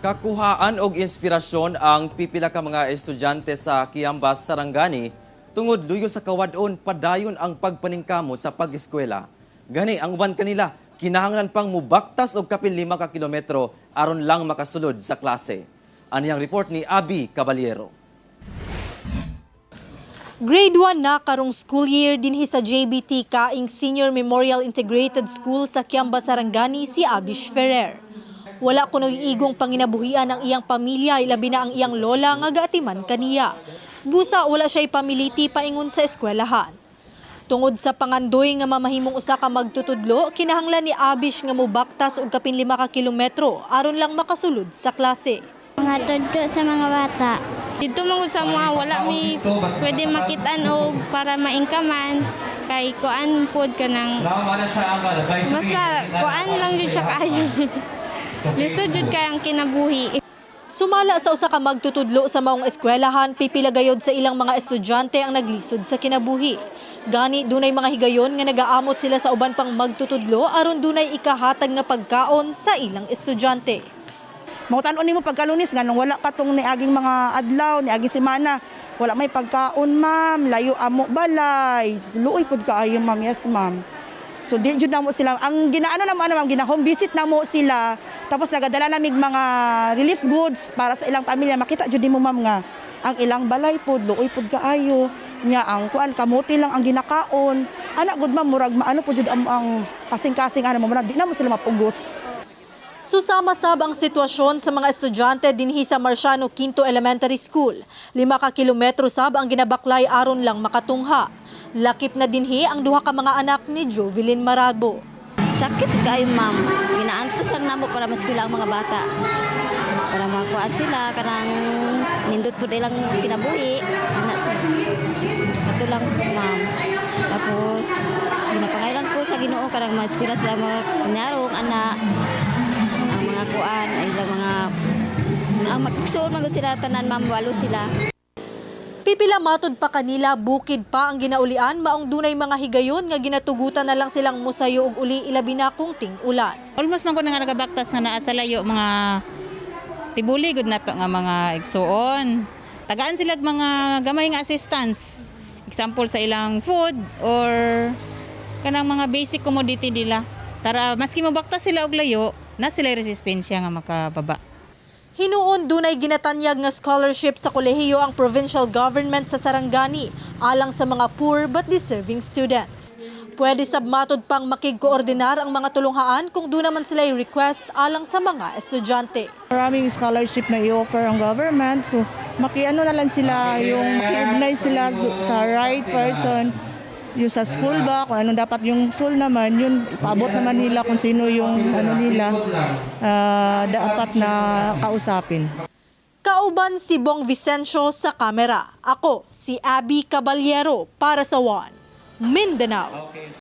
Kakuhaan og inspirasyon ang pipila ka mga estudyante sa Kiambas, Sarangani, tungod luyo sa kawadon, padayon ang pagpaningkamot sa pag-eskwela. Gani ang uban kanila kinahanglan pang mubaktas og kapin 5 ka kilometro aron lang makasulod sa klase. Aniyang report ni Abby Caballero. Grade 1 na karong school year dinhi sa JBT Kaing Senior Memorial Integrated School sa Kiamba, Sarangani si Abish Ferrer. Wala kuno'y igong panginabuhian ang iyang pamilya, ilabi na ang iyang lola nga gaatiman kaniya. Busa wala siya'y pamiliti paingon sa eskwelahan. Tungod sa pangandoy nga mamahimong usa ka magtutudlo, kinahanglan ni Abish nga mobaktas og kapin 5 ka kilometro aron lang makasulod sa klase. Mga tudlo sa mga bata. Dito man gud sa mga wala mi pwede makitaan og para mainkaman kay kuan pod kanang basta kuan lang jud siya kaayo. Lisod jud kay ang kinabuhi. Sumala sa usa ka magtutudlo sa maong eskwelahan, pipila gayod sa ilang mga estudyante ang naglisod sa kinabuhi. Gani dunay mga higayon nga nagaamot sila sa uban pang magtutudlo aron dunay ikahatag nga pagkaon sa ilang estudyante. Mangutan-on nimo pagkalunis nganong wala pa tong niaging mga adlaw, niaging semana. Wala may pagkaon, ma'am, layo amo balay. Luoy pud kaayo, ma'am, yes, ma'am. So di jud namo sila ang ginaano namo ano, ma'am, gina home visit namo sila. Tapos nagadala namig mga relief goods para sa ilang pamilya. Makita jud nimo, ma'am, nga ang ilang balay pod luoy pod kaayo nya, ang kuan, kamote lang ang ginakaon. Ana gud, ma'am, murag maano pud jud ang kasing-kasing ano, murag di namo sila mapugos. Susama sab ang sitwasyon sa mga estudyante dinhi sa Marciano Quinto Elementary School. 5 ka kilometro sab ang ginabaklay aron lang makatungha. Lakip na dinhi ang duha ka mga anak ni Jovelyn Marabo. Sakit kayo, ma'am. Ginaantos lang namo para maeskwela ang mga bata. Para makuan sila kanang nindot pud ilang kinabuhi. Ana sa ato lang, ma'am. Tapos ginapangaylan ko sa Ginoo kanang maeskwela sila mga tinarong ana, ang mga kuan ay ilang mga ang magsuon man gud sila tanan, ma'am, walo sila. Pipila matud pa kanila, bukid pa ang ginaulian, maong dunay mga higayon nga ginatugutan na lang silang musayo og uli, ilabi na kung ting-ulan. Almost man ko nga nagabaktas nga naa sa layo, mga tibuli gud nato nga mga igsuon. Tagaan sila og mga gamay nga assistance. Example sa ilang food or kanang mga basic commodity nila. Tara maski mobaktas sila og layo, na sila resistensya nga makababa. Hinuon dunay ginatanyag nga scholarship sa kolehiyo ang provincial government sa Sarangani alang sa mga poor but deserving students. Pwede sab matud pang makigkoordinar ang mga tulunghaan kung duna man sila request alang sa mga estudyante. Maraming scholarship na i-offer ang government. So, makiano na lang sila, yung maki-organize sila sa right person, yung sa school ba, kung anong dapat yung school naman, yun, ipaabot naman nila kung sino yung ano nila, dapat na kausapin. Kauban si Bong Vicencio sa kamera. Ako si Abby Caballero para sa One Mindanao.